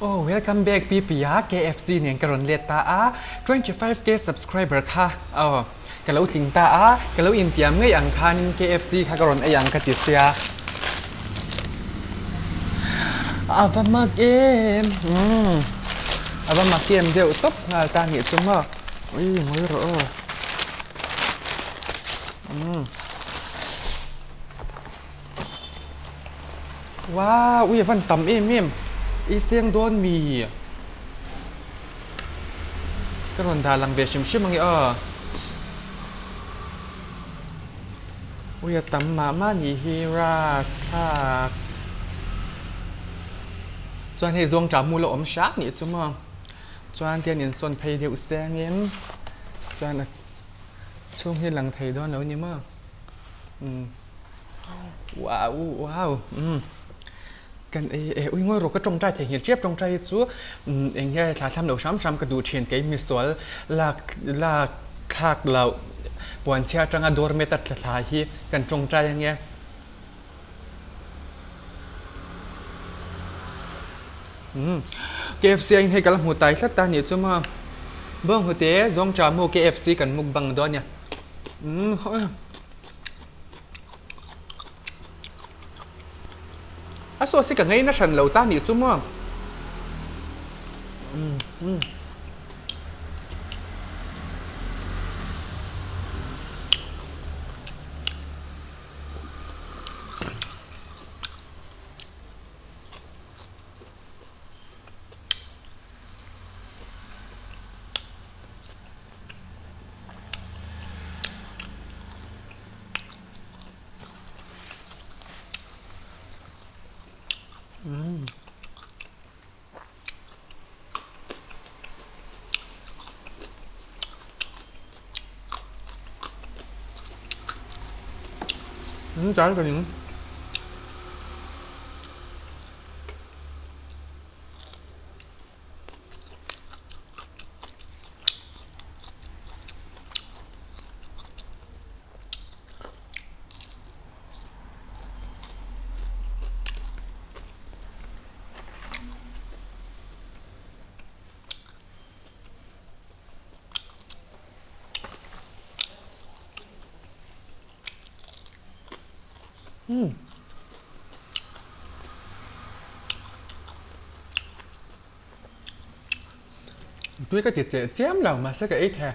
Oh welcome back Pipia KFC nen ka rawn let ta a 25k subscriber kha oh ka lo tling ta a ka lo intiam ngei ang khanin KFC kha ka rawn ei ang ka ti sia a va mak em umm a va mak em deuh tawp nghal ta nih chu maw ui ngawi rawh aw umm. Wow ui a van tam em em i seng dawn mi ka rawn dah lang ve hrim hrim ang e aw ui a tam mah mah nih hi ras thlak chuan hei zawng ṭah mu la awm hram nih chu maw chuan tian insawn phei deuh sengin chuan a chhung hi lang thei dawn lo ni maw. Wow wow umm kan ei eh ui ngawi rawh ka tawngtai theihnghilh tep tawngtai hi chu umm eng hian thla thlam loh hram hram ka duh thin kei misual lak lak thlak loh puan chhia atanga doormat a tla thla hi kan tawngtai ange. Umm KFC a in hei ka la hmu tai tlat ta a nih chu maw bawnghnute zawngṭah mu KFC kan mukbang dawn a nia. A sauce hi ka ngei na hran lo ta nih chu maw. Chai ka ning. Umm. Tui ka ti cheh chiam lo mahse ka ei thei.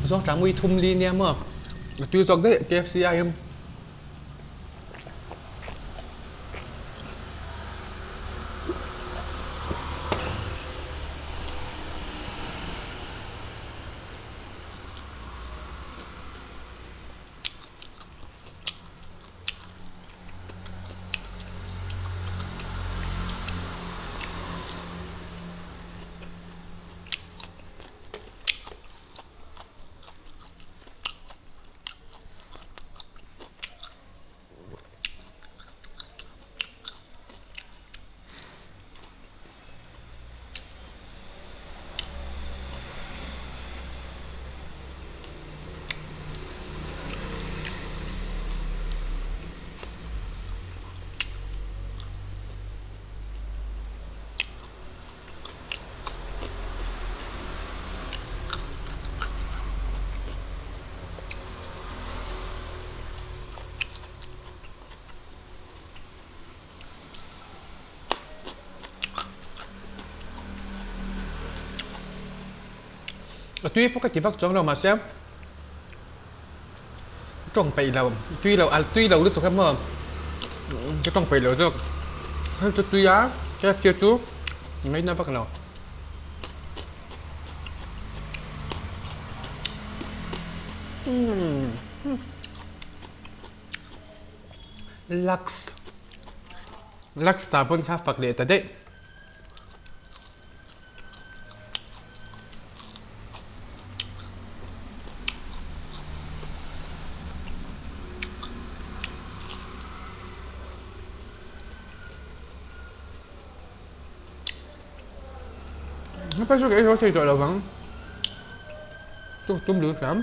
Zawng tang mui thum li nia maw a tui zawk daih KFC aiin. A tui pawh ka ti vak chuang lo mahse ka tawng peih lo tui lo a tui lo lutuk emaw ka tawng peih lo zawk hei chu tui a KFC chu ngaina vak lo. Lux Lux sahbawn kha fak leh ta daih. Hepa chu ka ei zo thei tawh lo vang. Chu tum dul hram.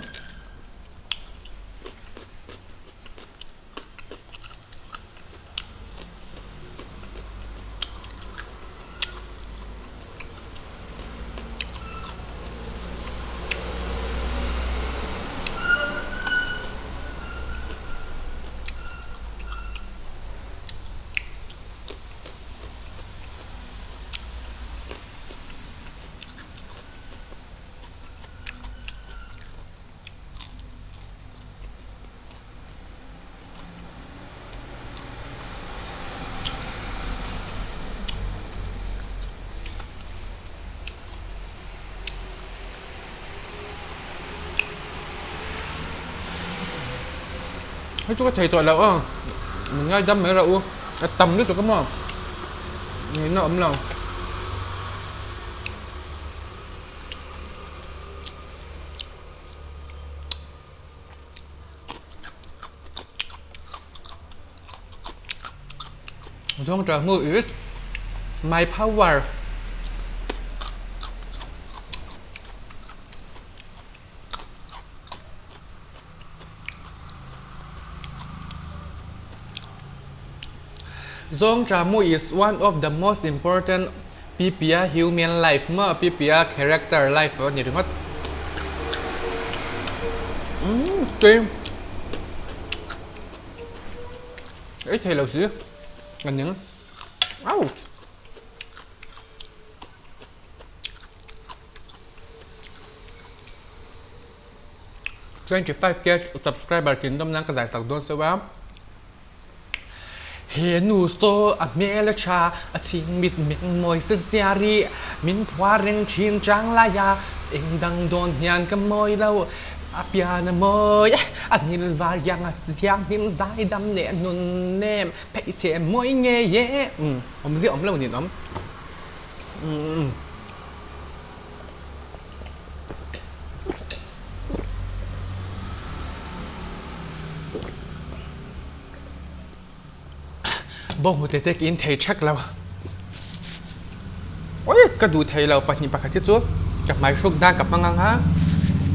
Hei chu ka thei tawh loh a, min ngaidam mai rauh u, a tam lutuk a maw, ngaihna a awm lo. Zawngṭah hmu is my power. Zawngṭah hmu is one of the most important Pipia human life maw Pipia character life a ni ringawt. Umm tui ei thei lo si a ning ouch. 25 k subscriber kin dawm nan ka zai sak dawn seuh a. He nu saw a hmel a tha, a chhing mit meng mawi sen sia rih. Min phua reng thin chang lai a, eng dang dawn hian ka mawi lo. A pian a mawi, a nil var iang a thianghlim zai dam leh nun nem phei che mawi ngei e. Umm awmzia awm lo nin awm. Umm. Bawnghnute te ka in thei thek lo awi ka duh thei lo pahnih pakhat hi chu ka hmai hruk nan ka hmang ang a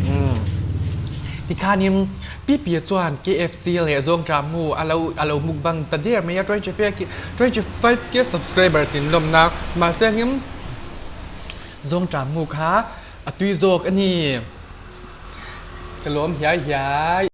umm tikhanin Pipi chuan KFC leh Zawngṭah mu a lo a lo mukbang ta der mai a 25 k subscriber tlin lawmna mahse hlim Zawngṭah mu kha a tui zawk a ni. Ka lawm hiai hiai.